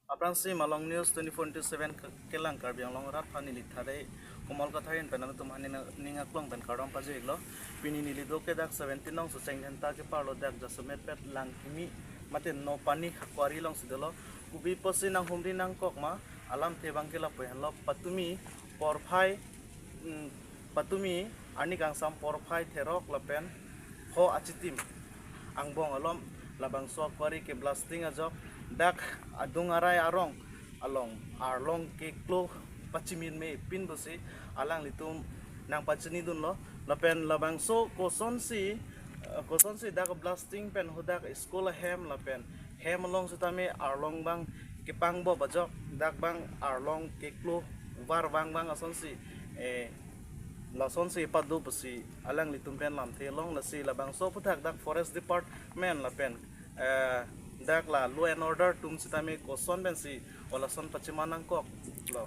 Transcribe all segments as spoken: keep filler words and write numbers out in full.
Aphrangsi Malong News twenty-four into seven ke-, kelang Karbi Anglong arat aphan neli Thadei Komal Kathar pen nangtum aphan ning, ning aklong pen kardom pajirlo. Pini neli do ke dak seventeen nong Socheng Dhenta keparlo, dak jasemet pet Langkimi mate Nopani quarry alongsi dolo. Kopi pusi nanghumri nangkok ma, alamthe abang ke lapu henlo, patumi porphai, mm, patumi arni kangsam porphai therok lapen pho achitim angbong alom labangso quarry ke blasting ajok, dak adung arai arong along arlong keklo pachimin me pin pusi alanglitum nangpachinidunlo. Lapen labangso kosonsi, eh, kosonsi dak blasting pen hadak school ahem lapen hem along sitame arlong abang kepangbop ajok, dak abang arlong keklo var vang vang asonsi, eh, lasonsi pado pusi alanglitum pen lamthe long. Lasi labangso aphuthak dak forest department lapen, eh, dak la law and order atum sitame koson pensi o lason pachiman nangkoklo,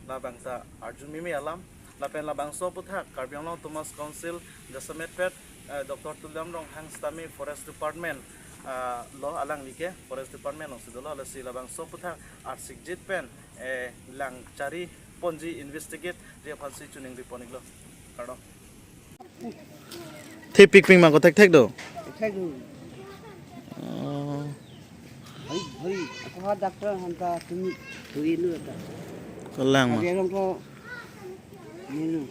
labang ta arju mimi alam. Lapen labangso aphuthak Karbi Anglong Autonomous Council jasemet pet, eh, Doctor Tuliram Ronghang sitame forest department, ah, lo, alangli ke forest department alongsi dolo. Lasi labangso aphuthak arsikjit pen, eh, lang chari ponji, investigate ji aphansi choningri pon-iklo. Kardom. Thepik ping ma ko thekthek do? Thekthek do. Oh. Hari, hari, ako ha doctor hanta tumi, tui nu ta. Kalang ma. Hari orang ko, ni nu.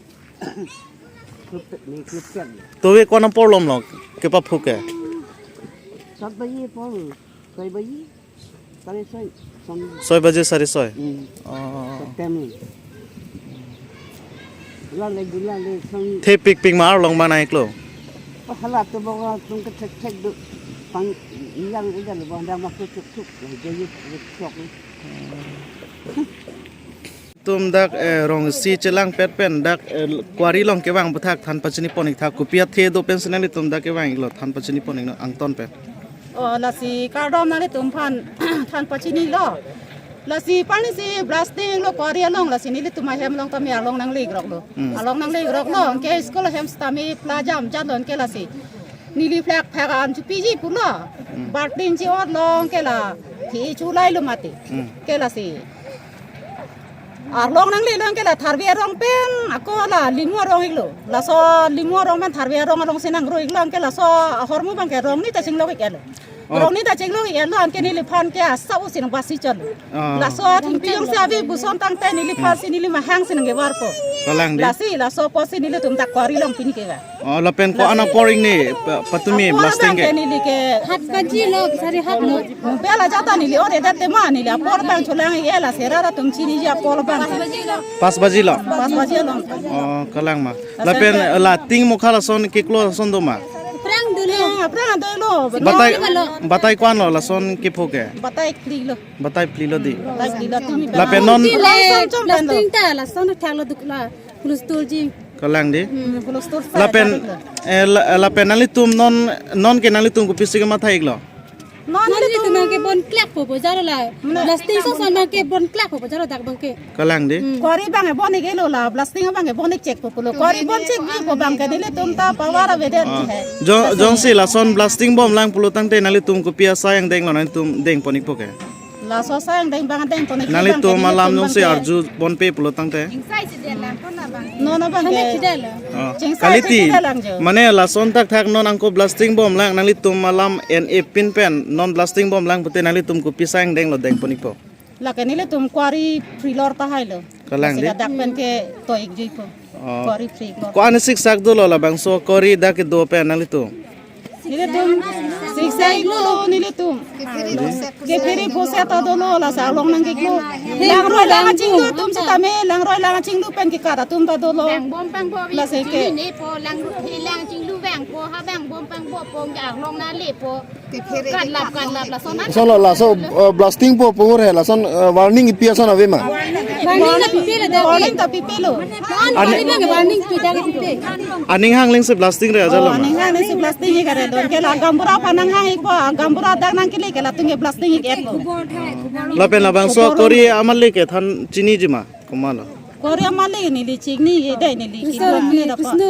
Klub, ni klub kan. Tove ko-an apor lomlo kepaphu ke? Sat baji apor, soi baji. Sari soi, son. Soi baji sari soi? Hmm. Oh. September. Gula le, gula le, son. Thepik ping ma arlong ma nai-iklo? Oh, hala to boga tung kethekthek do. Pang, yang ida lo, bang dang ma kethekthek. Jadi, sok. Tum dak, eh, rong isi chelangpet pen dak, eh, quarry along kevang aphuthak than pachini pon-ik tha, kopi athe do pensi nanglitum dak kevang-iklo, than pachini pon-iknon angton pen. Oh, lasi kardom nanglitum aphan than pachinilo. Lasi panisi blasting lo quarry along, lasi nelitum ahem along tame arlong nangle-ikroklo. Hmm. Arlong nangle-ikroklo, anke school ahem sitame pla jamjatlo anke lasi. Neli flak phak an chupiji pulo. Hmm. Balting chi-otlo anke la. Hi chulailo mati. Hmm. Anke lasi. Arlong nanglelo anke la tharve arong pen, ako la limu arong-iklo. Laso limu arong pen tharve arong alongsi nangro-iklo anke laso ahormu abang ke rongni ta chinglok-ik-etlo. Oh. Rongni ta chinglok-ik-etlo anke neliphan ke asa usi nang basi chotlo. Oh. Laso athengpi jongsi ave puson tangte neliphan si neli mahang si nangkevarpo. Kalang di. Lasi laso apotsi nelitum dak quarry along pini kevang. Oh, lapen ko-an apor ingni, pa-, patumi blasting ke? Apor abang ke neli ke. Hat baji lo, sari hat lo. Pela jata neli ore dat tema neli apor abang cholang-ik-e, la sera atum chiniji apor abang. Pas baji lo? Pas baji lo. Oh, kalang ma. Lapen, eh, la ting mokha lason keklo ason do ma? Aphrang dolo. Ting, aphrang dolo. Batai, batai ko-an lo lason kepho ke? Batai phli lo. Batai phli lo di. Batai phli lo tumi. Lapen non. Lason chom pen lo. Blasting ta, lason thak lo duk la. Hulustur ji. Kalang di. Hmm, hulustur sa. Lapen, eh, la-, lapen nanglitum non, non ke nanglitum kopisi kematha-iklo? Non, non nelitum nelitum ke bon klak po bojaro la. Blasting sa son abang ke bon klak po bojaro dak abang ke. Kalang di. Hmm. Quarry abang ke bon-ik-etlo la, blasting abang ke bon-ik chek po pulo. Quarry bon chekji pu abang ke nelitum ta power avedet. Ah. Hai. Jong, jongsi lason blasting bomlang pulo tangte nanglitum kopi asai angdenglo, nanglitum deng pon-ikpo ke? Laso asai angdeng abang deng pon-ik. Nanglitum alam jongsi arju ponpe pulo tangte. Non abang ke. Oh. Chingsai kaliti. Mane lason thakthak non angko blasting bomlang, nanglitum alam en-e pin pen non blasting bomlang pute nanglitum kopi asai angdenglo deng pon-ikpo? Lake nelitum quarry free lor tahai lo. Kalang di. Sika dak pen ke to-ikjuipo. Oh. Quarry free lor. Ko-an siksak dolo labangso quarry dak kedo pen nanglitum? Nelitum siksak dolo nelitum. Ke phiri phoset ta dolo, la sa arlong nangkeklo. Langroi lang achinglu atum sitame, langroi lang achinglu pen kekat atum ta dolo. Bang bom bang bo. Lasi ke. Chinglu ne po, lang ru-, he lang chinglu bang po, ha bang bom bang bo po, arlong nangle po. Katlap, katlap, lason an. Lason lo, laso, eh, blasting po, po re, lason, eh, warning kipi ason ave ma? Warning ta pipe lo, warning ta pipe lo. Ani-, warning ta pipe. Aning hang lengsi blasting re ajat lo ma? Aning hang lengsi blasting-ik kare do. Ke la gaonbura aphan nanghang-ikpo, gaonbura dak nangkele ke latum ke blasting-ik-etpo. Lapen labangso quarry amalik ke than chiniji ma? Komatlo? Quarry amalik neli chini-ik dei neli. Krishna, kikong ne dapa. Krishna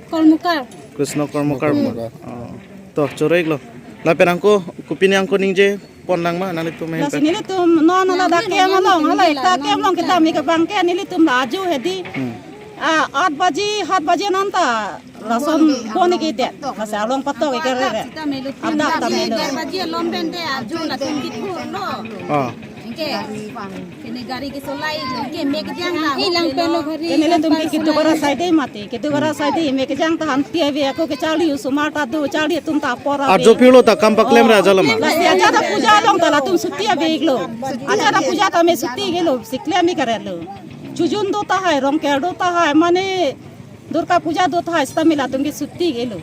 Kormokar. Krishna Kormokar. Kormokar. Oh. To, choro-iklo. Lapen angko kopine angko ningje pon nang ma nanglitum ahin Lasi pen. Nelitum non hala dak kem along, hala ekta kem along kita mi kebang ke nelitum la aju hedi. Hmm. Ah, आठ बजे, सात बजे nanta lason bon ke det. Lasi along patok ke re. Adak ta melo. ग्यारह बजे along pen te aju latum kithur lo. Oh. Anke kene gari kesolai lo, ke mek jang la. Ilang pelo gari. Ke nelitum ke keduk ara sai de mati, keduk ara sai de mek jang ta han tiave ako ke charli osomar ta do, charli atum ta apor ave. Arjo pirlo ta kam paklem ra jalo ma. Lasi aja ta puja along ta latum chutti ave iklo. Aja ta puja ta me chutti iklo, sikle mi kare lo. Chojun do tahai, Rongker do tahai, mane Durga puja do tahai, seta me latum ke chutti iklo.